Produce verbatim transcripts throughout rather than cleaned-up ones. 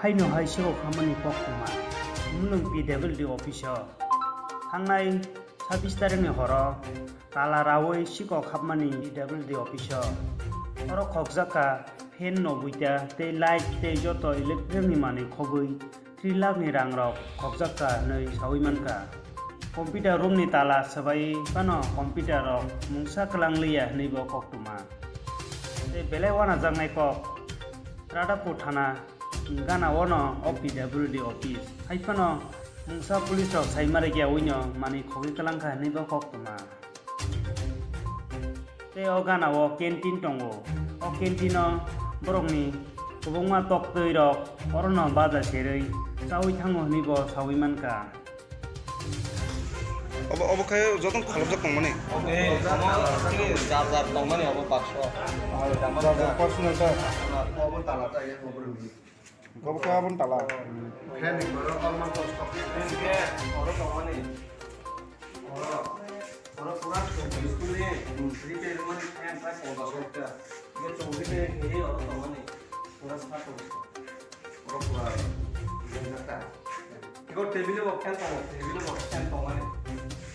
Haino hai sikok hapmani koktwma. Mulung P W D office o. Thangnai sabis tarikni horo tala raui sikok hapmani P W D office o. Oro khokjak kha fan no buita tei light tei joto electric ni manwi khogwi three lakh ni rang rok khokjak kha hinwi saui mankha. Computer room ni tala swbai phano computer rok mungsa kwlang liya hinwi bo koktwma. Tei belai wanajaknai kok, Radhapur thana gana o no o P W D office. Hai phano mungsa police rok sai ma rwkya ui no manwi khogwi kwlang kha hinwi bo koktwma. Tei o gana o canteen tongo. O canteen o borokni kwbangma toktwi rok oro no baja serwi chaui thango hinwi bo saui mankha. Obo, obo khe jotono kholopjak tongmani. Obo, omo chini jar jar tongmani obo bakso. Jar jar personal ta. Obo tala ta, ya, obo rwdi. Obo khe aboni tala. Fan ni oro almost kosto. Fan khe oro tongmani. Oro, oro pura school ni repair mani fan pai ponchash lakh ta. Ye chowri ni hiri oro tongmani. Pura sa tong. Oro pura jengkha ta. Ego table bo fan tongo, table bo fan tongmani.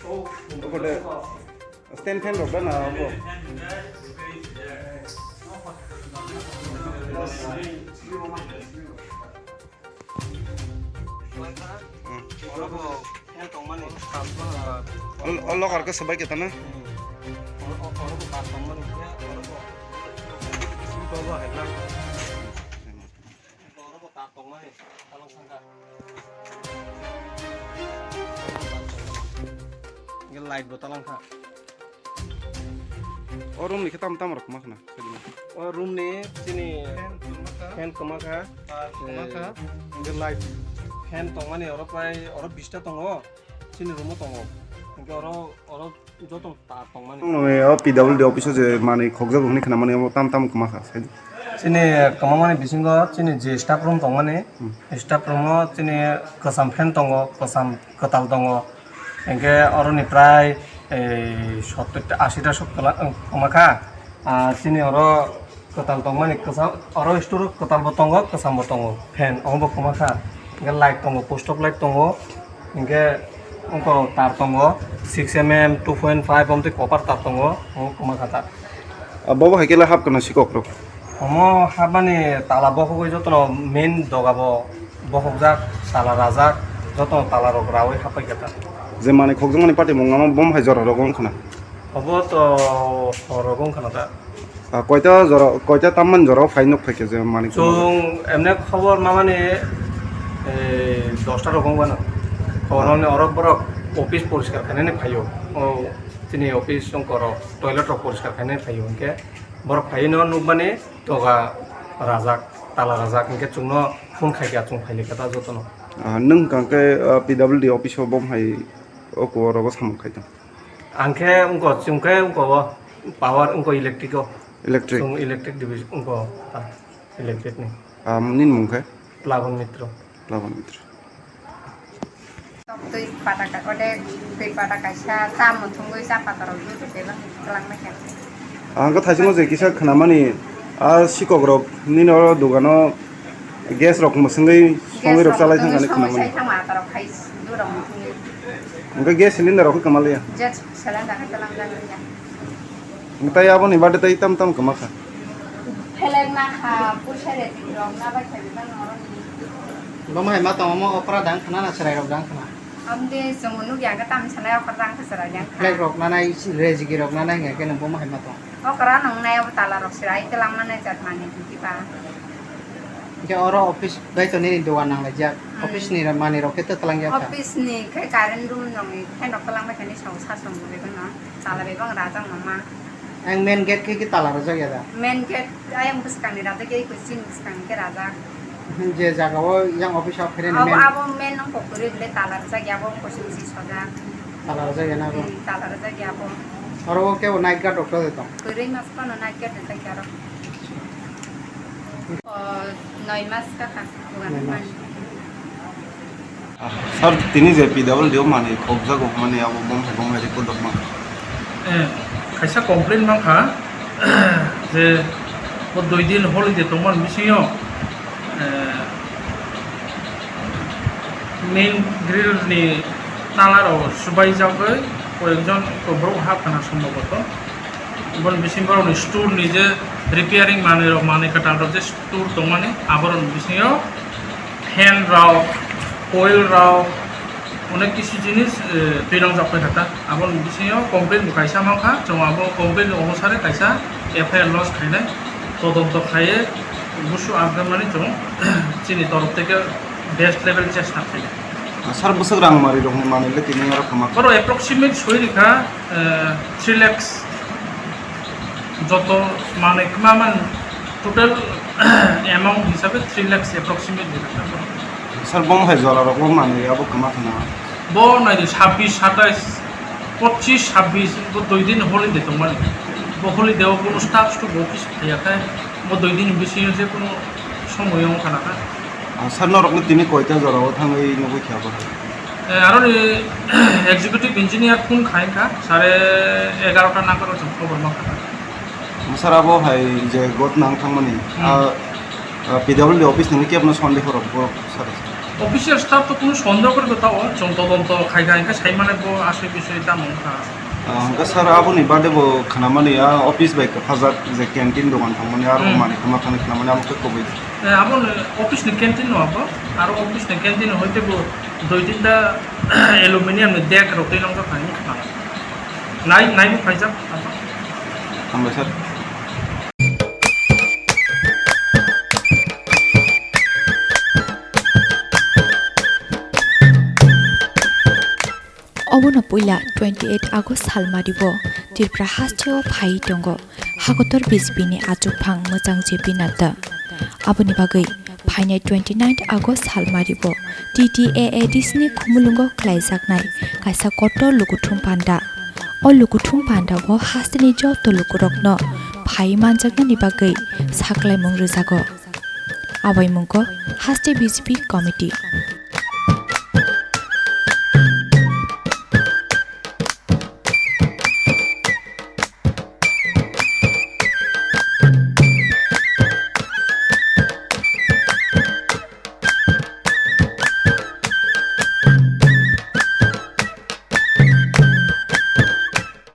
Oh, stand fan rok da na abo? Oro bo fan tongmani. O, o locker khe swbai khe tana? Oro, oro bo bar tongmani. Oro bo hai lang. Oro bo tar tongmani, talang sangka. Hingke light bo talang kha. O room ni khe tam tam rok ma khna? O room ni chini fan kwma kha. Fan kwma kha. Bar kwma kha. Eh, hingke light. Fan tongmani oro prai, oro bista tongo. Chini room o tongo. Hingke oro, oro Joto ta tongmani. Nungni o P W D office o je manwi khokjago hwnwi khnamani, omo tam tam kwma kha, sai di. Chini kwmamani bisingo chini je staff room tongmani, Hmm. Staff room o chini kwcham fan tongo, kwcham kwtal tongo, hinkhe oroni prai, eh, sottor ta, ashi ta sok kwla-, kwma kha. Ah, chini oro Kwtal tongmani kwcham, oro store o kwtal bo tongo, kwcham bo tongo, fan omo bo kwma kha. Hingke light tongo, post of light tongo, hingke wngkha tar tongo, six M M, two point five omo twi copper tar tongo, omo kwma kha ta. Ah, bobo hai khe le hap kana sikok rok? Omo hapmani tala bokhogwi jotono main doga bo bokhokjak, tala rajak, jotono tala rok raui hapai kha ta. Je manwi khokjakmani party mung omo bom hai jora rogo wngkha na? Obo to hor rogo wngkha na ta. Ah, koita jora, koita tamman jora o phai nuk phaikhe je manwi kwma? Chwng emne khobor mamani, eh, dosta rok wng mano. Khobor mamani oro borok office poriskar khainani phaio. O chini office wngkha oro toilet rok poriskar khainani phaio hinkhe borok phaino nukmani doga rajak, tala rajak hinkhe chwngno phone khaikha chwng phailai kha ta jotono. Ah, nwng hwnkha khe, ah, P W D office o bom hai o kuwar rogo samung khai tong? Ang khe wngkha, chwng khe wngkha o power wngkha electric o. Electric? Chwng electric division wngkha o, ah, electric ni. Ah, nini mung khe? Plabon Mitro. Plabon Mitro. Tok twi pata ka, ode twi pata kaisa cha muthungwi cha pata rok duduk tei bang kwlangma khe. Ang khe thaichukma je kisa khnamani, ah, sikok rok nini oro dogano gas rok mwswngwi songwi rok chalai thangkha hinwi khnamani. Gas rok mwswngwi songwi sai thangma ata rok khai duduk muthungwi. Hwnkhe gas cylinder rok khe kwma liya? Gas cylinder khe kwlang jak liya. Tei aboni bade tei tam tam kwma kha. Phelek na kha, puisa rejik rok na bai kha bebak norok ni. Bo hai ma tong omo okra dang khna na chwrai rok dang khna. Amde chwng nukya khe tam sanai okra dang khe chwrai dang khna. Phelek rok na nai rejik rok na nai hwnkhe nang bo hai ma tong. Okra nung nai abo tala rok chwrai kwlang mani jat mani tiki pa. Hwnkhe oro office bai to nini dogan nang lai jak. Hmm. Office ni manwi rok khe to twlang jak kha. Office ni khe current room nong ni fan rok kwlang bai kha ni sao sa song bo bebak no. Tala bebak rajak mama. Ang main gate khe, khe tala rwjak ya da? Main gate ayang bwskang ni rajak ya, eko chini bwskang ni khe rajak. Je jaga o yang office o phainani abo, main. Abo main nang kok kwrwi bwle tala rwjak ya, abo kosong si sojak. Tala rwjak ya na abo? Hmm, tala rwjak ya abo. Oro o kebo night guard rok sojak tong? Kwrwi mas phano night guard rwjak ya aro. O, noi mas kaka, bukan. Noi mas. Man. Ah, sir, tini je P W D o manwi khokjago hwnmani abo bom hai bom hai report rok mankha. Eh, kaisa complaint mankha je bo dui din holiday tongmani bisingo, eh, Main grill ni tala rok subai jagwi koyekjon borok ha khana somboboto. Boni bisingo borokni store ni je repairing manwi rok, manwi kwtal rok je store tongmani, aborokni bisingo fan rok, coil rok, onek kisu jinis, eh, twi langjak paikha ta. Aboni bisingo complaint bo kaisa mankha, chwng abo complaint ni onusare kaisa F I R lodge khainai, todonto khaiwi busu amkhe mani chwng chini torof theke best level chesta khainai. Sir, bwswk rang mari rokni manwi le tini oro khama? Oro approximate soi rikha, eh, three lakhs. Joto manwi khma man total amount hisabe three lakhs approximate rikha. Sir, bom hai jora rok bo manwi abo khama khana? Bo naidi sabbish, satais, pochis, sabbish, bo dui din holiday tongmani. Bo holiday o bono staff to office phaiya khai, bo dui din bisingo je kono somoyo wngkha na kha. Ah, sir, norokno tini koita jorao thangwi nugwi kha bo? Eh, aroni executive engineer phone khai kha, sare egarota nangaro chwng khobor ma kha. Sir, abo hai je got nang thangmani, Hmm. ah, ah, P W D office ni kebno sonde khorok bo, sir? Official staff to kono sonde khorok ta o, chwng todonto khai kha, hinkhe sai mane bo asoi bisoi tamo wngkha. Ah, hwnkhe sir, aboni bade bo khnamani, ah, office bai kwphajak je canteen dogan thangmani, aro Hmm. manwi khama thangwi khnamani, amo khe kubui. Eh, abo office ni canteen no abo, aro office ni canteen hoite bo dui tinta aluminium ni deck rok twi nongjak hai wngkha. Nai, nai bo khaijak. Hambai sir. Obono puila twenty eight August salmaribo Tripura hasteo phai tongo hakotor B J P ni achukphang mwchang J P Nadda. Aboni bagwi phainai twenty nine August salmaribo T T A A D C ni khumulwngo khlaijaknai kaisa kotor lukuthum panda. O lukuthum pandao hasteni joto lukurokno phai manjaknani bagwi saklaimung rwjago. Abaimungko haste B J P committee.